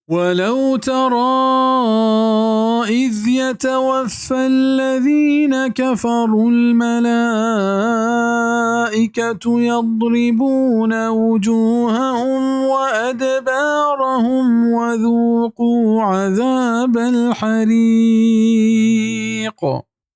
ولو ترى إذ يتوفى الذين كفروا الملائكة يضربون وجوههم وأدبارهم وذوقوا عذاب الحريق۔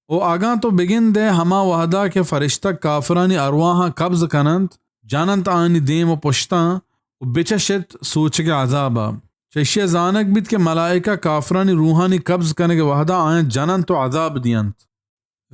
و اگاں تو بگندئے ہما وہدا کہ فرشتگ کافرانی ارواہاں قبض کننت، جننت آیانی دیم و پشتاں و بچشت سوچگ عذابا۔ چہ اشیا زانگ بیت کہ ملائکہ کافرانی روحانی قبض کنگ وہدا آیاں جننت و عذاب دینت۔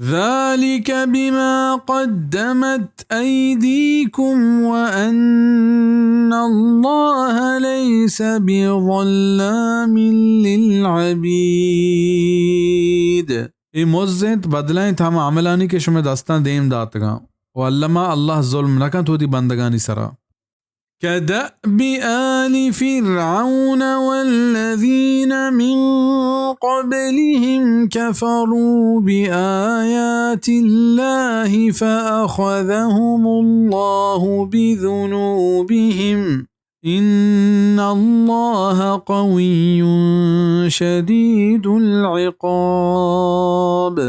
ذلك بما قدمت أيديكم وأن الله ليس بظلام للعبيد۔ اے مزد انت، بدلہ انت ہما عملانی کہ شمئے دستاں دیم داتگاں۔ و الما اللہ ظلم نہ کنت وتی بندگانی سرا۔ كدأب آل فرعون والذين من قبلهم كفروا بآيات الله فأخذهم الله بذنوبهم إن الله قوي شديد العقاب۔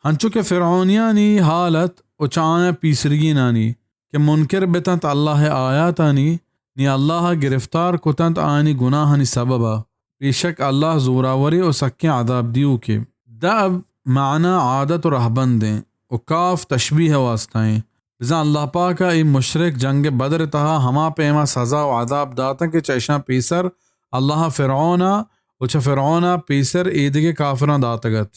ہنچو کہ فرعونیانی حالت و چہ آیاں پیسرگینانی کہ منکر بتنت اللہ ء آیاتانی، نی اللہ ء گرفتار کتنت آیانی گناہانی سبب ء، بے شک اللہ زوراورے و سکیں عذاب دیوکے۔ دأب معنی عادت و رہبندیں و کاف تشبیہ ء واسطہ ایں۔ بزاں اللہ پاک ء اے مشرک جنگ بدر ء تہا ہما پیما سزا و عذاب داتاں کہ چہ اشاں پیسر اللہ ء فرعون ء و چہ فرعون ء پیسر ایدگہ کافراں داتگ ات۔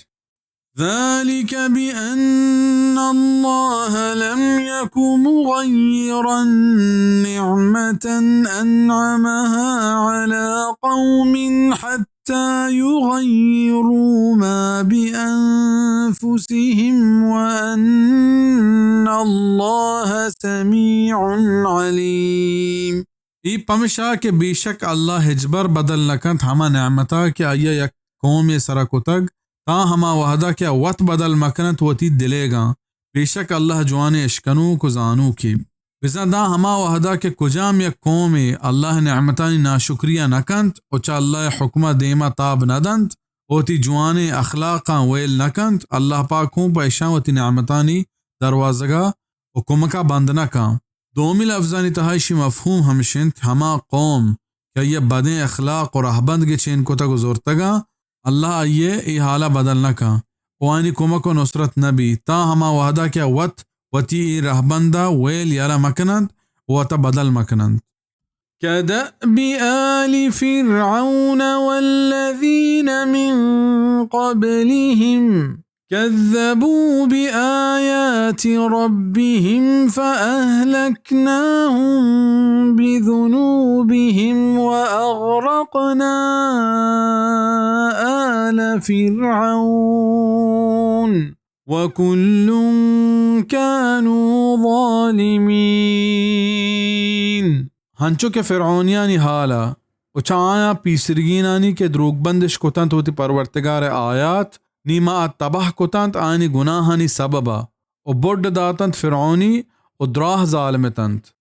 ذلك بأن الله لم يك مغيرا نعمة أنعمها على قوم حتى يغيروا ما بأنفسهم وأن الله سميع عليم۔ اے پمشا کہ بے شک اللہ ہچبر بدل نہ کنت ہما نعمتا کہ آئی ء یک قومے سرا کتگ، تاں ہما وہدا کہ آ وت بدل مہ کنت وتی دلیگاں۔ بے شک اللہ جوانیں اشکنوک و زانوکے۔ بزاں داں ہما وہدا کہ کجام یک قومے اللہ نعمتانی ناشکریا نہ کنت و چہ اللہ حکما دیما تاب نہ دنت و وتی جوانیں اخلاقاں ویل نہ کنت، اللہ پاک ہوں پہ اشاں وتی نعمتانی دروازگا و کمکا بند نہ کن۔ دومی لفظانی تہا ایشی مفہوم ہمش انت، ہما قوم کہ آئی ء بدیں اخلاق و رہبند گچین کتگ و زرتگاں، اللہ آئی ء اے حالا بدل نہ کن و آیانی کمک و نصرت نہ بیت، تاں ہما وہدا کہ آ وت وتی اے رہبندا ویل یلہ مہ کننت و وتا بدل مہ کننت۔ كدأب آل فرعون والذين من قبلهم كذبوا بآيات ربهم فأهلكناهم بذنوبهم وأغرقنا آل فرعون وكل كانوا ظالمين۔ ہنچو کہ فرعونیانی حالا و چہ آیاں پیسرگینانی کہ دروگبندش کتنت وتی پرورتگار ء آیات، نی ما آ تباہ کتنت آیانی گناہانی سببا و بڈ داتنت فرعونی و دراہ ظالم اتنت۔